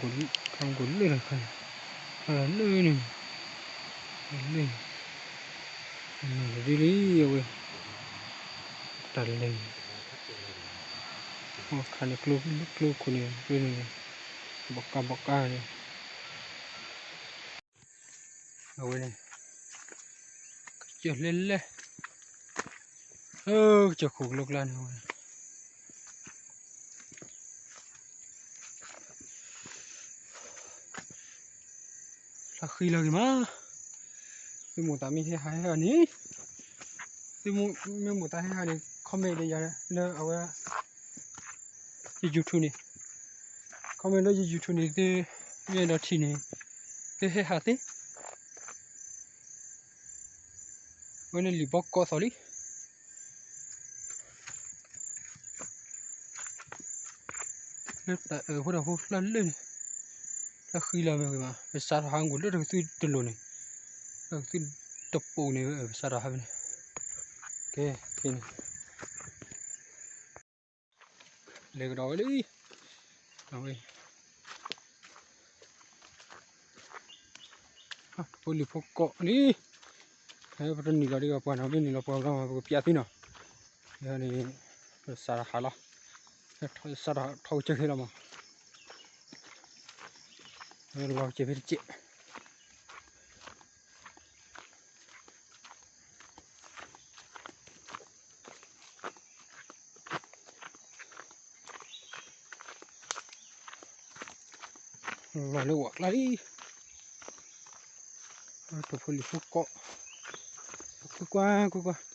ခါမူခိၣ်လၢတခါန့ၣ်, ခါလၢန့ၣ်, လၢန့ၣ်, နဒ်လံအဝဲ, တၢ်လဲၤ, ခါန့ၣ်ကျိခိၣ်န့ၣ် ကျိန့ၣ်, ဘီကါဘီကါန့ၣ်, အဝဲန့ၣ်, ကစၢၢ်လဲၣ်လဲၣ်, ကစၢၢ်ခိၣ်ကျိကျါန့ၣ်ဝဲ ဖျါဃံလၤဂ့ၤမး, သုမိၢ်သးမ့ၢ်ဟဲဟးဟဲဟးန့ၣ်, သုမိၢ်မ့ၢ်မိၢ်သးဟဲဟးန့ၣ် comment ဒီးယၤလၢအဝဲ ယ YouTube န့ၣ်, comment လၢယ YouTube န့ၣ် သုမ့ၢ်အဲၣ်ဒိးထံၣ်န့ၣ်, သုဟဲဟးသ့, အဝဲန့ၣ်လံာ်ဘီကီးသီၣ်လံ လၢတၢ်အၢဖိတၢ်ဖိဖျါလၢန့ၣ်, ဖျါဃံလၤမ့ၢ်ဂ့ၤမး, ပစးထီၣ်ဟးဂီၤလၢတကသုတလိၤန့ၣ်, တကသုတပိာ်န့ၣ် ပစးထီၣ်ဟးဖဲန့ၣ်, ကဲ, ဖဲန့ၣ် လဲၤကဒီးဝဲလံ, အဝဲ ဖိလံၤဖိကီးလံ, ပတနုာ်လီၤဒံးဘၣ်ပှၤနီၤ, မ့ၢ်နုာ်လီၤပှၤဘျီမး ပကပျးသုနီၤ, န့ၣ် ပစးထီၣ်ဟးလီၤ, စးထီၣ်ထီၣ်ကစၢၢ်ခဲလီၤမး, လီၤကစၢၢ်ဖဲတစဲး လီၤလၢဝၤကျါလံ, ဖိလံၤဖိကီး, ကွၢ်ကွၢ်ကွၢ်ကွၢ်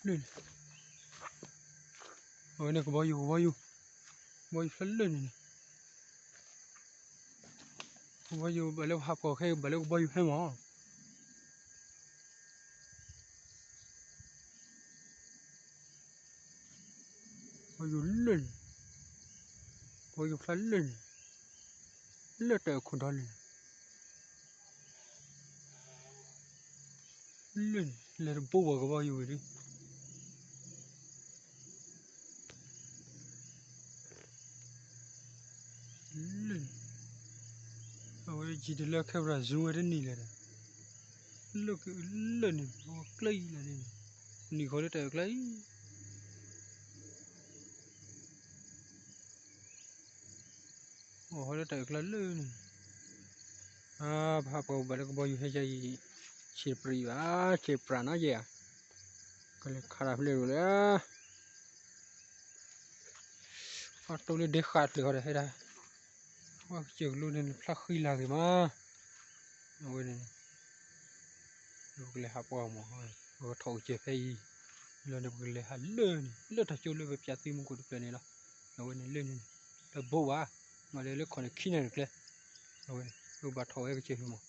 လၢန့ၣ်, အဝဲန့ၣ်ကဘီယူၤ ကဘီယူၤ, ကဘီယူၤဖျါလၢန့ၣ်န့ၣ်, ကဘီယူၤဘၣ်လၢပဟးပှၢ်ခဲအံၤ ဘၣ်လၢကဘီယူၤဟဲမး ကဘီယူၤလၢန့ၣ်, ကဘီယူၤဖျါလၢန့ၣ်, လၢတၢ်အခိၣ်ဒီလၢန့ၣ်, လၢန့ၣ် လဲၤတဘိဘၣ်ကဘီယူၤဝံၤဒ် လၢန့ၣ်, အဝဲယံၤတလၢ camera zoom ဝဲတန့ၢ်လၢၤဒီး, လၢကလၢန့ၣ် အဝဲကျဲအံၤလၢန့ၣ်, နံၣ်ဃီလၢတၢ်အကျါအံၤ, အိၣ်ဃီလၢတၢ်အကျါလၢန့ၣ်, ပဟးပှၢ်ဘၣ်လၢကဘီယူၤဟဲယၤအံၤ, ဆံးတပြံးဘၣ်, ဆံးပြံးနီၤယဲၢ်ဧါ, ကလဲၤခးတၢ်ဖျဲၣ်ဒိၣ်လၢ ပှၤတိၢ်လၢဒဲဃာ်တဖျၢၣ်ဃီဒီးဟဲဒၣ်, ပှၤကစၢၢ်ကလိန့ၣ် ဖျါဃံလၤဂ့ၤမး, အဝဲန့ၣ်, ပကလဲၤဟးပှၢ်မး, ပကထီၣ်ကစၢၢ်ဖဲအံၤ, လီၤန့ၣ် ပကလဲၤဟးလၢန့ၣ် လၢတၢ်ကၠိလၢပပျးသုမူခိၣ်တဖျၢၣ်န့ၣ်လီၤ, အဝဲန့ၣ်လၢန့ၣ်, တဘိဘၣ်, မ့ၢ်လၢလၢခီၣ်န့ၣ်ခံနၣ်ရံၣ်ကျဲ, အဝဲန့ၣ် ပကဘၣ်ထီၣ်ဝဲကစၢၢ်ဖဲမး,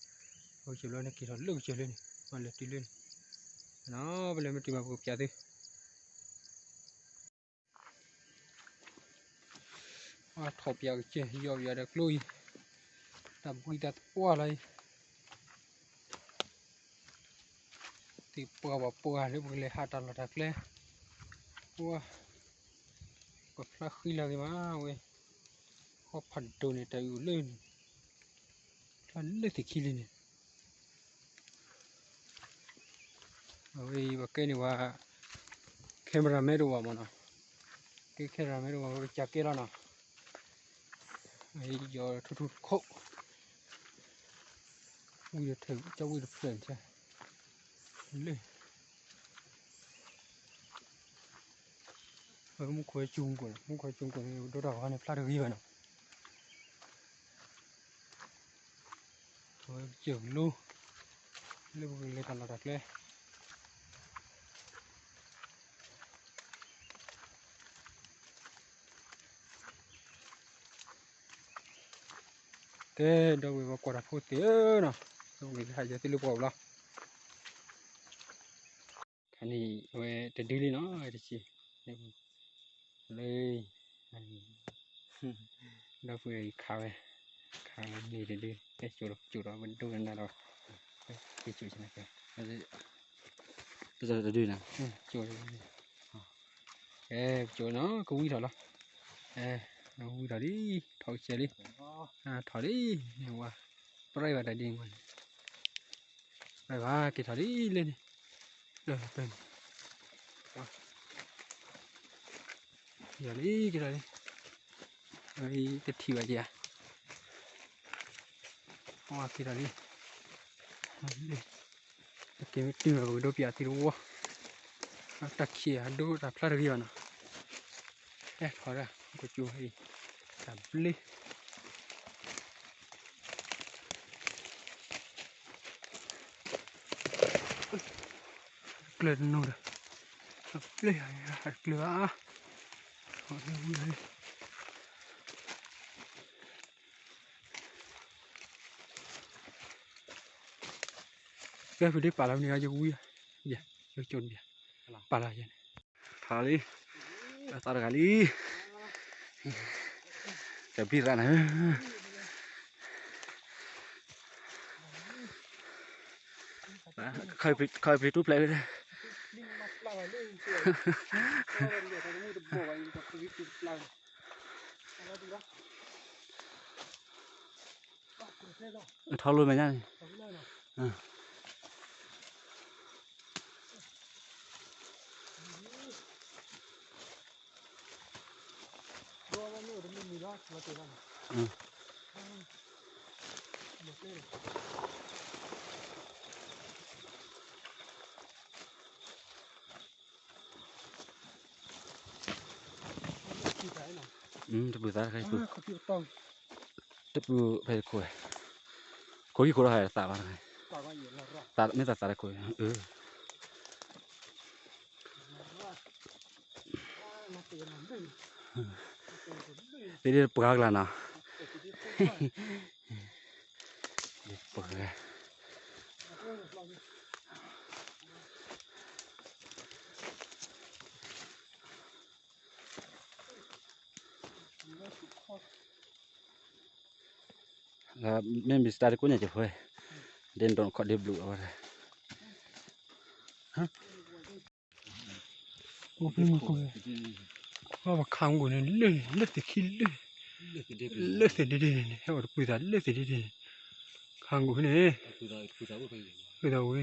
ပကစၢၢ်ဘျီန့ၣ်က့ၤထီၣ်လၢကစၢၢ်လၢန့ၣ်, မ့ၢ်လဲၤတုၤလၢန့ၣ်, ပလဲၤမ့ၢ်တုၤမးပကပျးသု အထီၣ်ပၠးကစၢၢ် ယီၢ်ပၠးဒီးကျိအံၤ, တၢ်ဘှံးတၢ်ပှၢ်လီၤအံၤ, သ့ၣ်ပှၢ်ဘၣ်ပှၢ်လၢပကလဲၤဟးတၢ်လီၢ်တၢ်ကျဲ, ပှၢ်, ပှၢ်ဖျါဃံလၤဂ့ၤမးဝဲ, ဃီဖးဒိၣ်န့ၣ် တၢ်အုၣ်လၢန့ၣ်, ဖျါလၢသ့ၣ်ခံလံန့ၣ် အဝဲအံၤ ပကဲန့ၢ်ဝဲ cameraman တအိၣ်ဘၣ်မးနီၤ, ကဲ cameraman တအိၣ်ဘၣ် ပကစၢ်ကဲလီၤနီၤ, ယီၢ်ထူထူတခိၣ်, ဝံၢ်ဒီးထုး ကၠီဝံၢ်တဖျၢၣ်န့ၣ်, လၢ မူခိၣ်ဝဲကၠူကီၢ်န့ၣ် မူခိၣ်ဝဲကၠူကီၢ်န့ၣ် ဒိတၢ်ဂီၤန့ၣ် ဖျါတဂ့ၤဘၣ်နီၤ, အဝဲကစၢၢ်ကလိ လၢပကလဲၤတၢ်လီၢ်တၢ်ကျဲ ကဲ ဒီပုၢ်ဝဲၢ်ပှၤကွၢ်တၢ်ဖိသ့ၣ်ဧၢနီၤ, ဒီပုၢ်ဝဲၢ်ဟးယဲၢ်သ့ၣ်လၢပှၢ်ပူၤလီၤ, ခဲန့ၣ် အဝဲတဒုလံနီၤ ဝဲတစံး, လၢ ဒီပုၢ်ဝဲၢ်အံၤခးဝဲ, ခးဝဲန့ၣ်တဒု, ကဲကၠိဒီးကၠိဒီး ပဒိကနၣ်ဒီး, ကဲကၠိ, တဒုနၤ, ကၠိ, ကဲကၠိနီၤ ကဝံထီၣ်လီၤ, ဝံထီၣ်လံ, ထီၣ်ကစဲးလံ, ထီၣ်လံ, ဝါ, ပရၢဘၣ်တၢ်ဒ်န့ၣ်, ပရၢဘၣ်က့ၤထီၣ်လံလၢန့ၣ်, လၢပၢၢ်န့ၣ် ယၤလံက့ၤထီၣ်လံ, တထံၣ်ဘၣ်က့ၤဧါ, အက့ၤထီၣ်လံ, တက့ၤမ့ၢ်တုၤဘၣ်ပကဒိးပၠးသံတဝီ, တၢ်ခံးအဒိတၢ်ဖျါတဂ့ၤဘၣ်နီၤ, အဲၣ်ထီၣ်ဒၣ် ကကၠိအံၤ, တၢ်ဘျ့ ကျၢၤတနီၤဒီး, ဘျ့ယၤတကျၢၤဘၣ်, ကဲဖုဒ့ပာ်လီၤမ့ၢ်ယကဝံ, ယကကၠိတဘၣ်, ပာ်လီၤယဲန့ၣ်, ထီၣ်လံ, သးတဂၤလံ, တဘျံးရၣ်နၤ ခီပျံၤတူၢ်ဖျဲး, ထီၣ်လိာ်မဲာ်ညါန့ၣ် တပုၢ်သးတခါ, တပုၢ်ဖဲတခိၣ်, ခိၣ်ဟံၣ်ခိၣ်လီၤဟဲသးဘၣ်တခါ, မ့ၢ်သးသးတခိၣ်, သ့ၣ်ဒ်ပှၤကလါနီၤ, ပှၤ မ့ၢ်မ့ၢ်စတၢ်တကိးညါကၢၤဖဲ, ဒ့ဒိးခီၣ်ဒ့ဘျုးအဝဲဒၣ်, ပခါမူၢ်ကိၣ်န့ၣ် လၢသ့ၣ်ခံလၢ, လၢသ့ၣ်ဒ့ဒ့န့ၣ် ဟဲအိၣ်တပုၢ်သးလၢသ့ၣ်ဒ့ဒ့န့ၣ်, ခါမူၢ်ကိၣ်န့ၣ်, ပုၢ်သးဝဲ, ဟဲ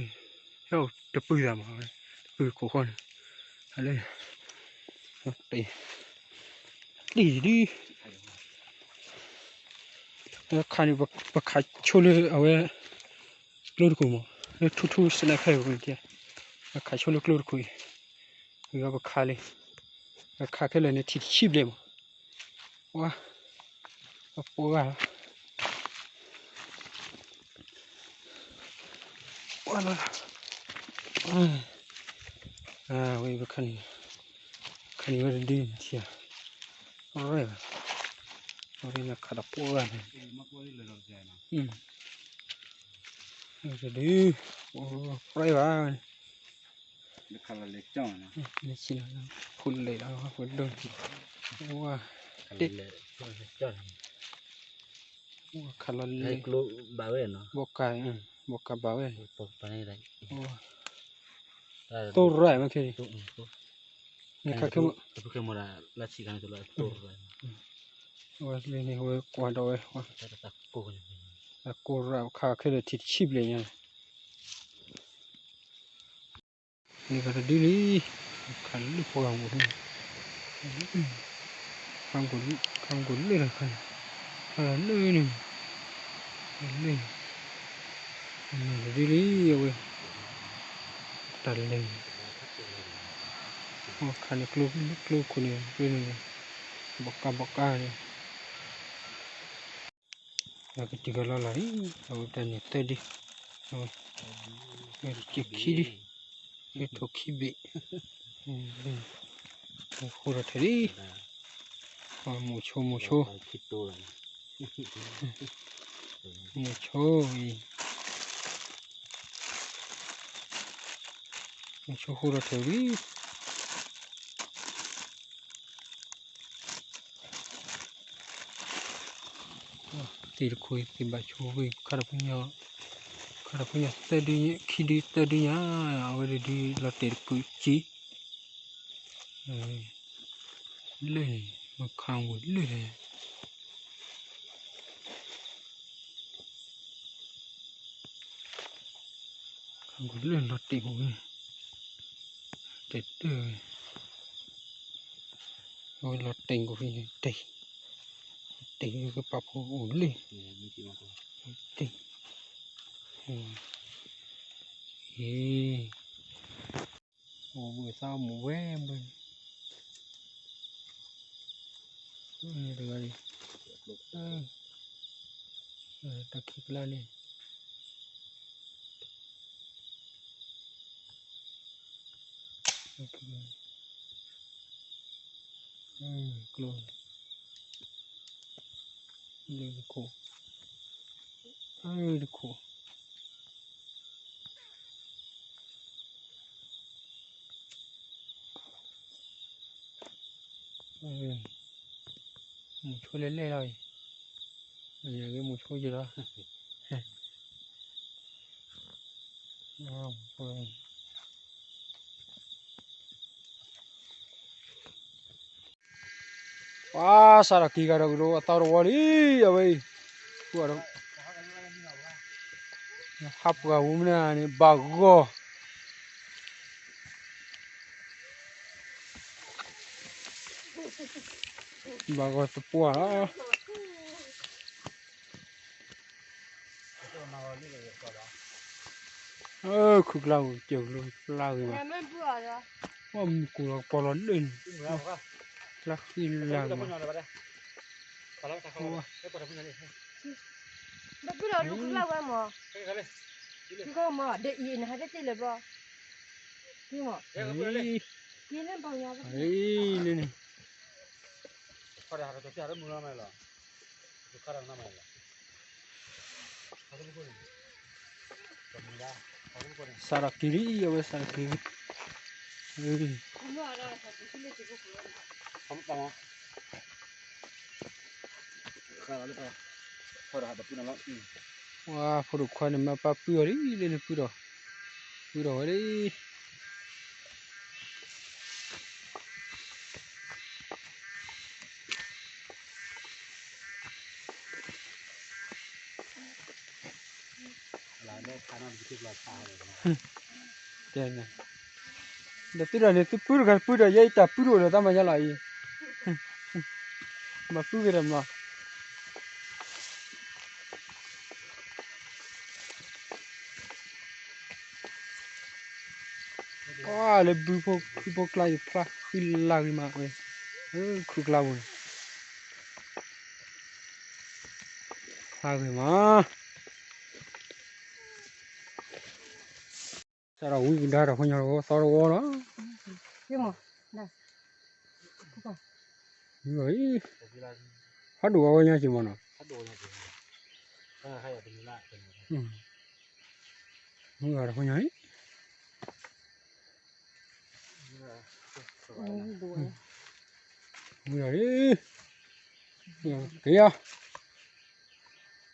အိၣ်တပုၢ်သးမးဝဲ, တပုၢ်ခိၣ်ဃီန့ၣ်, လၢ တံၢ်ဒံး, ခါန့ၣ် ပခးဆိလၢအဝဲ ကျိတခိၣ်မး, လၢထူထူစနဲဖဲပူၤန့ၣ်, ပခးဆိလၢကျိတခိၣ်အံၤ, ဝံၤပခးလံ, ပခးခဲလၢာ်န့ၣ်ထံၣ်တဆံဘျဲၣ်မး, ဝါ, ပှၤဂၤ ပှၤလီၤလီၤ, ဝဲပခါန့ၣ်, ခါန့ၣ်ဝဲတဒုထံၣ်ဧါ, ရဲၣ်ဘၣ်, ဝဲခးဒီးပှၤဂၤန့ၣ်, တဒု, ရဲၣ်ဘၣ်, လၢခံလီၤ, ဖိလဲၣ်လီၤ ဖိဒိၣ်, ဝါ, ခးလီၤလဲၣ်, ဘီကါ, ဘီကါဘၣ်ဝဲ, သိၣ်ရၣ်မ့ၢ်ခဲ, နခါခဲမး, ဝဲလၢန့ၣ်ဝဲကွၢ်ဒီးဝဲ, ကိးရၣ်ခါခဲလၢာ်ထံၣ်တဆံဘျဲၣ်ညါ န့ၣ်ကတဒုလံ, ခးလၢပှၤဂၤမူၢ်န့ၣ်, ခါမူၢ်ကိၣ်လၢတခါန့ၣ်, ခါလၢန့ၣ်, လၢ, တဒုလံအဝဲ, တၢ်လဲၤ, ခါန့ၣ်ကျိခိၣ်န့ၣ်, ကျိန့ၣ်, ဘီကါဘီကါန့ၣ် လီၤကတံၢ်ကလီလီၤလံ, အဝဲတၢ်န့ၣ်သၢဒု, ဝဲတက့ခံဒု, ဝဲထိၣ်ခံဘ့ၣ်, ဃိထီၣ်ထဲလံ, မူၢ်ဆိမူၢ်ဆိ, မူၢ်ဆိအံၤ ဆိဃိဒီးထဲဝံၤ သ့ၣ်တခိၣ် သ့ၣ်ဘၣ်ဆိဝံၤ ခါဒီးဖိညၣ် ခါဒီးဖိညၣ်သၢဒု ခံဒုသၢဒုညါ အဝဲဒၣ်ဒုလီၤတဲာ်တကုာ်က့ၤ လၢန့ၣ် မ့ၢ်ခါဝံၤလၢန့ၣ် ခါဝံၤလၢလီၤတဲာ်ဝဲ တဲာ်တၢ်ဝဲ အဝဲလီၤတဲာ်ကွံာ် တဲာ် တဲာ်ကပာ်ဖိအိၣ်လၢ တဲာ် အံၤ အိၣ်ဘှံးသးအိၣ်မူဝဲဘှံး တဂၤအံၤ တၢ်ခံကျါန့ၣ် ကျိ လၢတခိၣ် လၢတခိၣ် မူဆိလဲၣ်လဲၣ်လီၤအံၤ ယဂ့ၤမူဆိယလီၤ ပှၤစးထီၣ်က့ၤဂၤဒီးကဒီးအသီတဝီလံ အဝဲအံၤ ဟးပှၤဝူမနုၤန့ၣ် ဘၣ်ဂီၤ ဘၣ်ဂီၤသပှၢ်လီၤ ခုၣ်ကျါပူၤ ကၢၤကျိၤကျါဂ့ၤဘၣ် မ့ၢ်မူကိၢ်လီၤကပီၤလီၤလၢန့ၣ် ကျါဃံလၤဂ့ၤဘၣ် ဘၣ်ပၢ်လီၤဒိၣ်ကျါဝဲမး မး ဒီးအံၤနဟဲတသ့လၢၤဘျီ မး လၢန့ၣ် စးထီၣ်က့ၤလံ အဝဲစးထီၣ်က့ၤလံ ပှၤဖိဒိၣ်ခွါန့ၣ် မ့ၢ်ပၢ်ပုၢ်အီၤလံ လၢန့ၣ်ပုၢ်ဒီး ပုၢ်ဒီးဝဲလံ တဲန့ၣ် ဒီးသုဒီးန့ၣ် သုပုၢ်တဂၤတပုၢ်ဒီး ယဲအံၤတၢ်ပုၢ်တအိၣ်ဒီးတၢ်မၤညါလီၤအံၤ မၤပုၢ်က့ၤဒီးမး ပှၤလၢဘုဖိခုဖိကျါအံၤ ဖျါဃံလၤဂ့ၤမးဝဲ ခုၣ်ကျါပူၤန့ၣ် ဖျါဂ့ၤမး စးထီၣ်ဝံကဒါဒီး ဖိညါလီၤ သီတဝီလီၤ ဖးဒိၣ်ဝဲညါက့ၤမးနီၤ မုၢ်ဂၤဒီးဖိညါလံ မုၢ်ဂၤလံ က့ၤ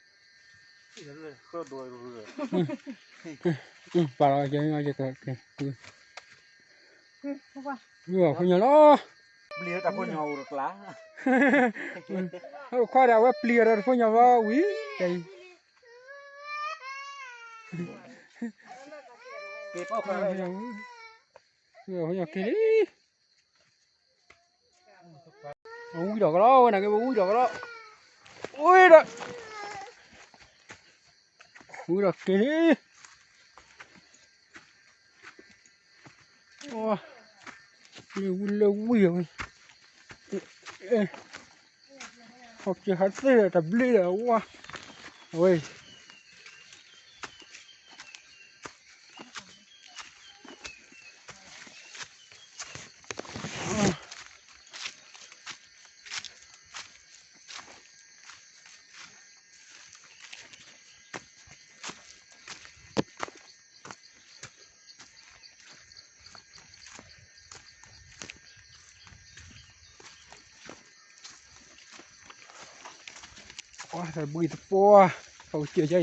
ယၤ ပာ်လီၤက့ၤ က့ၤ မုၢ်ဂၤဖိညါလီၤ ပျံၤတၢ်ဖိညါအိၣ်တကျါ ခွါဒီးအဝဲပျံၤအီၤဒီးတဖိညါဘၣ်ဝံၤ က့ၤပီၢ်ခွါ ဖိညါက့ၤလံ အဝံဒီးကလီၤ ဝဲနာ်က့ၤဝံဒီးကလီၤ ဝံဒီး ဝံဒီးက့ၤလံ လၢဝံလၢဝံဝဲ ဟီၣ်က့ၤဟးသ့ၣ်တဘျ့ဒီးဝါ အဝဲ အ ပှၤသးဘှံးသပှၢ်, ဖီကစၢၢ်ယါ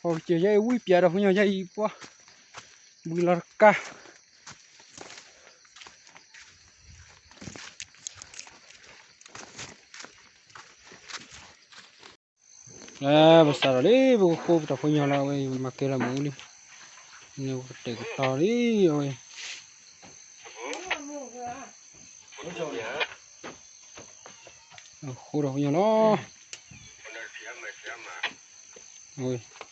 အံၤ, ဖီကစၢၢ်ယါအံၤ ဝံပၠးဒီးဖိညီယါအံၤပှၤ, ဘှံးလီၤတကး. ပစးထီၣ်လံ ပကဃိပတၢ်ဖိညီလၢအဝဲအံၤ မၤကဲလီၤမ့ၣ်အူလံ, န့ၣ်ကတဲာ်ကတီၤလံအဝဲ အဃိဒီးဖိညီလီၤ. အဝဲ ပ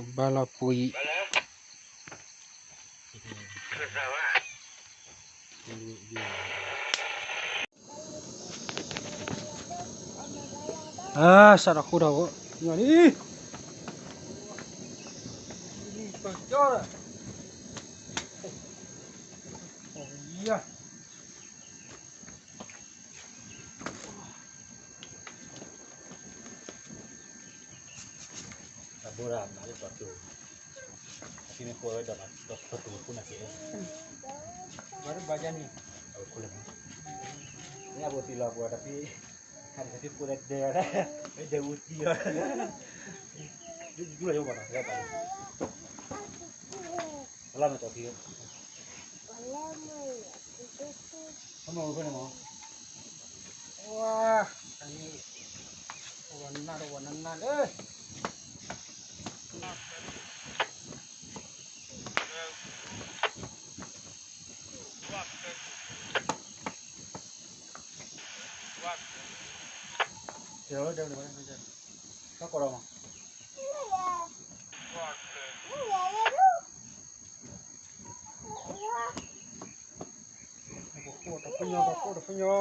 ဘါလီၤပှံၤ အါ စးထီၣ်ဃိဒီး ညီလံ ပကၠီဒီး ယါ တၢ်ဘိရၣ်မၤလၢကီၢ်တူၢ်, အဖံမ့ၢ်ဃိဝဲဒီးမၤဒီးကီၢ်တူၢ်ဃိနၤက့ၤ, ဘၣ်ဘၣ်ယါန့ၣ်, အဝဲခိၣ်လၢမၤ, မ့ၢ်အဘိတံၢ်လီၤပှၤတဖံ, တဖံဖိလၢဒဲး, ဒဲးဝူတံၢ်လီၤ, ဒူလီၤယိဘၣ်နီၤ, လၢမ့ၢ်ကီၢ်ဖံ အမ့ၢ်ဝဲဖဲန့ၣ်မး, ဝါ, အန့ၣ်, ဝါနးဒီးဝါနးနးလၢ, တၢ်ကိၢ်ဒီးမး, ပဃိတၢ်ဖိညီ ပဃိတၢ်ဖိညီ,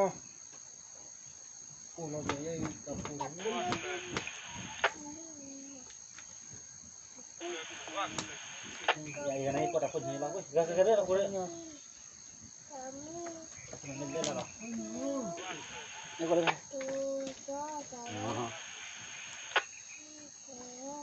အိၣ်လီၤဘၣ်ယဲအံၤ တၢ်ဖိတၢ်ဖိ, ယၤယၤန့ၣ် ကိးတၢ်ဖိညီလီၤ, ဂၤဂၤဂၤလၢတၢ်ဖိ, ဃိအသီတဒုလံ အဝဲ, ဃိအသီတဒုလံ, နမ့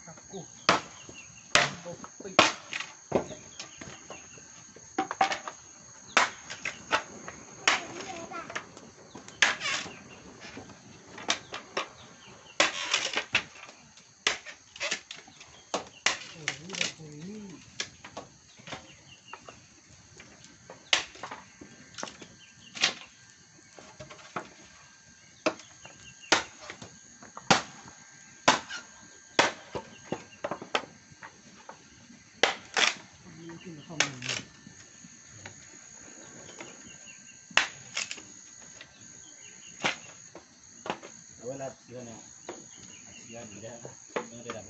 ၢ်ကိးဒုဒုဃိ, လၢဃိနီၤ, ဃိ, က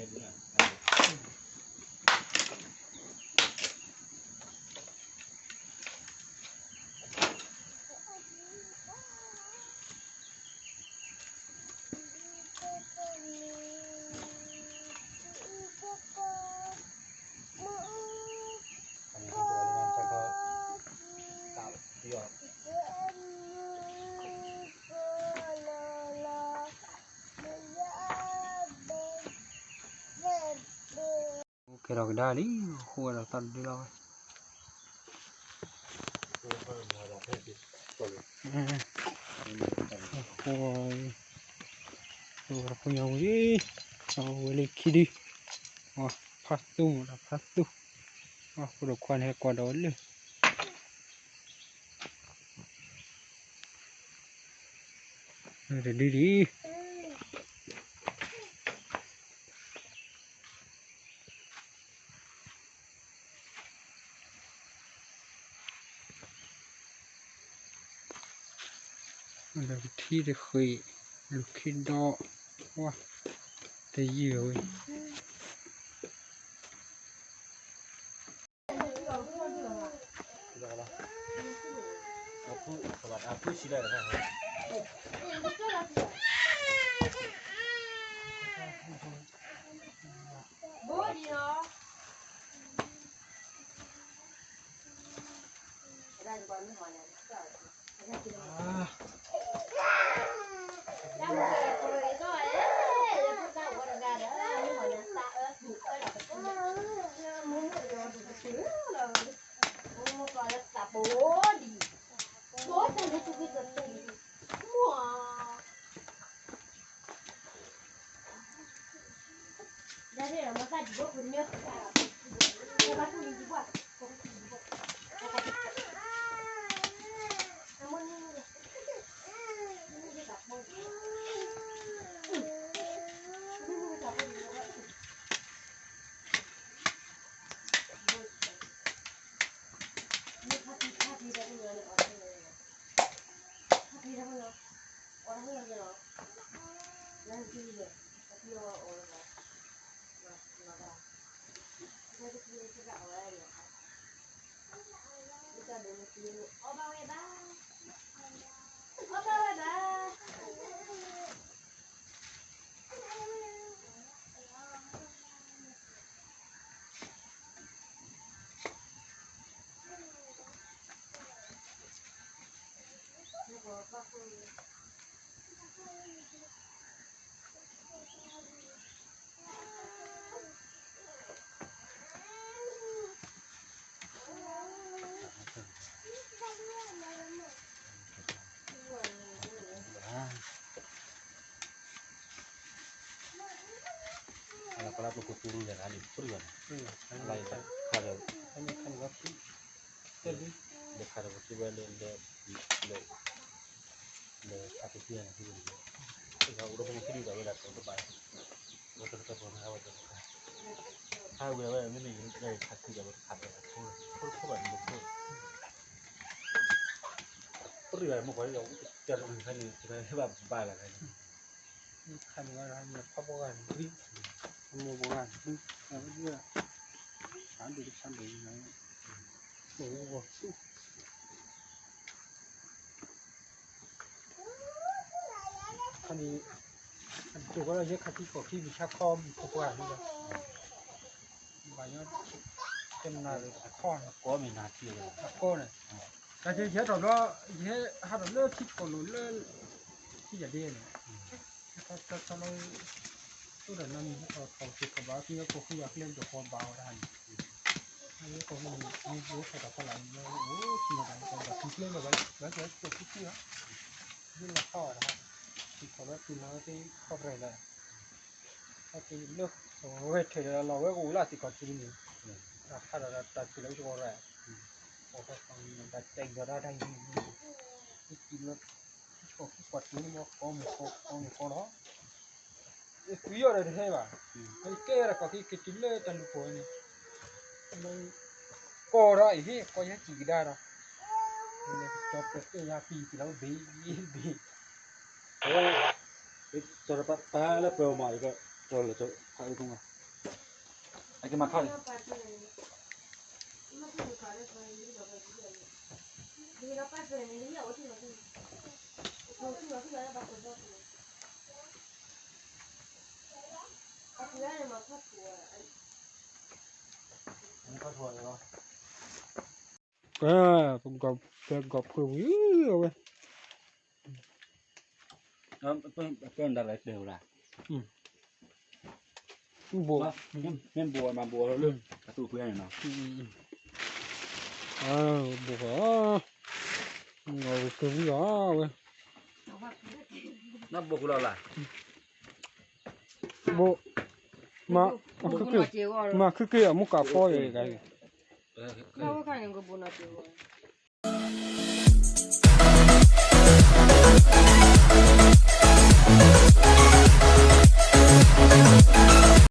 ဲထီၣ်ကဒါလံ, ဃိဝဲဒီးသီတဒုလီၤဝဲ, ဃိ, ဃိဖိညီဝံၤ, အဝဲလၢခံဒု, ဖးသူမးဒီးဖးသူ, ဃိဒီးခွါန့ၣ်ဟဲကွၢ်ဒီးဝဲလၢ တဒုဒံး ဒီးပထံတဃ့ၢ်, လူၤခံဒီး, ဝါ, တယုၢ်ဝဲ. အဖုဆံးလဲၣ် ဘိဒံးလီၤ. အလၢကလၢပကတူၢ်ရူၢ်လဲၤရၤလံ ပရူၢ်ဘၣ်န့ၣ် အလၢခါဒီး ခါဒီး ပကထံၣ်ဝဲလၢ လၢ လၢ လၢခါပကထံၣ်န့ၣ် အိၣ်ဒီးပမ့ၢ်ထံၣ်ဒံးဒီးဝဲဒၣ်တဘၣ် ဝဲတကတၢၢ်ပှၤမ့ၢ်ဝဲတကတၢၢ် ဟးဝဲဝဲမ့မ့ၢ်ယတကဲခါထံၣ်ဒီးဝဲတခါဒီးတခိၣ်တခိၣ်ဘၣ်န့ၣ်တခိၣ် ပရံၣ်ဘၣ်မ့ၢ်ကွၢ်ဒီး တၢ်တမုၢ်ခါန့ၣ် တဘၣ်ဘၣ်လၢခါန့ၣ် ခါန့ၣ်ဝဲဒၣ်န့ၣ် ဖးပှၤဂၤန့ၣ် အမိၢ်ပှၤဂၤန့ၣ် အဝဲဒၣ် ဆါဒိၣ်တဆါဒိၣ်န့ၣ် အိၣ်ဝဲဆူ ခါန့ၣ် အဒိၣ်ကီးလၢယဲခါထံကီၢ်ခံမုၢ်ဆါခီမုၢ်ခိၣ်ပှၢ်န့ၣ်လီၤ ဘၣ်ညီ တနၤလၢအခီန့ၣ် အကီန့ၣ် တၢ်ကဲယဟဲထီၣ်ဘျီ ယဟဲဟးထီၣ်လၢထံကီၢ်လိၤလၢ ထံယၤဒ့န့ၣ် တၢ်လၢ အိၣ်ဒီးနီၢ်မံၤဟဲထီၣ်ထီၣ်က့ၤထီၣ်ဘၣ် ကယဲၢ်ကီၢ်ဃုယၤကျဲဒိၣ်ဃီဘၣ်ဝဲဒၣ်န့ၣ် အယဲၢ်ကီၢ်ဃုန့ၣ် မ့ၢ်ယဲထီၣ်တၢ်ဖီလာ်န့ၣ် အိၣ်ထံမတၤကီၢ်ဘၣ်ထံကျဲလၢၤဘၣ် ဘၣ်ကဲကီၢ်ဃုဃုလီၤ ယဲလီၤဟီၣ်ဝဲဒၣ် ထံထီၣ်လၢထံမၤဝဲသ့ၣ်ခီၣ်ရဲၣ်လၢ အက့ၤလၢ ဝဲထဲးဒီးလီၤဝဲကအိၣ်လၢသ့ၣ်ခီၣ်ထံးန့ၣ် တၢ်ဟးဒီးတၢ်ထုးလီၤဝဲကီၢ်ရဲၣ် အီၣ်တၢ်သီၣ်မံၤတၢ်တဲာ်ဒီးတၢ်တၢ်ယံၤ ကံလီၤ ကီၢ်ခံကွၢ်တုၤမ့ၢ်ကီၢ်မုၢ်ကီၢ်မုၢ်ကီၢ်လီၤ ကွံာ်အီၤဒီးတဟဲဘၣ် ကဲဝဲဒၣ်ကီၢ်ခံက့ၤတုၤလၢတၢ်လူၢ်ဖီၣ်ဝဲန့ၣ် ကီၢ်ဒီးအံၤဟ့ၣ်ကီၢ်ယဲကံၣ်ကဒါဒီး ကၠီပၢၢ်ကဲယါပံၤကံၣ်လီၤဘ့ၣ်ဘ့ၣ် ကၠီပၢၢ်လၢပၢၤမၤအံၤကၠီလၢကၠီဖးအုးကမၤ အကမၤခါန့ၣ် ကဲ ပဂီၢ်ဖုးဝံၤ အဝဲ ပၢၢ်ဒၣ်လဲာ်တဲဝဲဒၣ် ဘိၣ် မ့ၢ်ဘိၣ်မၤဘိၣ်လၢ အသူၣ်ဖှံန့ၣ်နီၤ ဘိၣ်ဃီ ကဝံၤအီၤဝဲ နဘိၣ်ဃီလီၤလၢ ဘိၣ် မၤ မၤခုက့ၤ မၤခုက့ၤအမူကၤဖီအံၤဂၤအံၤ ဘိၣ်ခါန့ၣ်ကဘိၣ်နီၤက့ၤဝဲ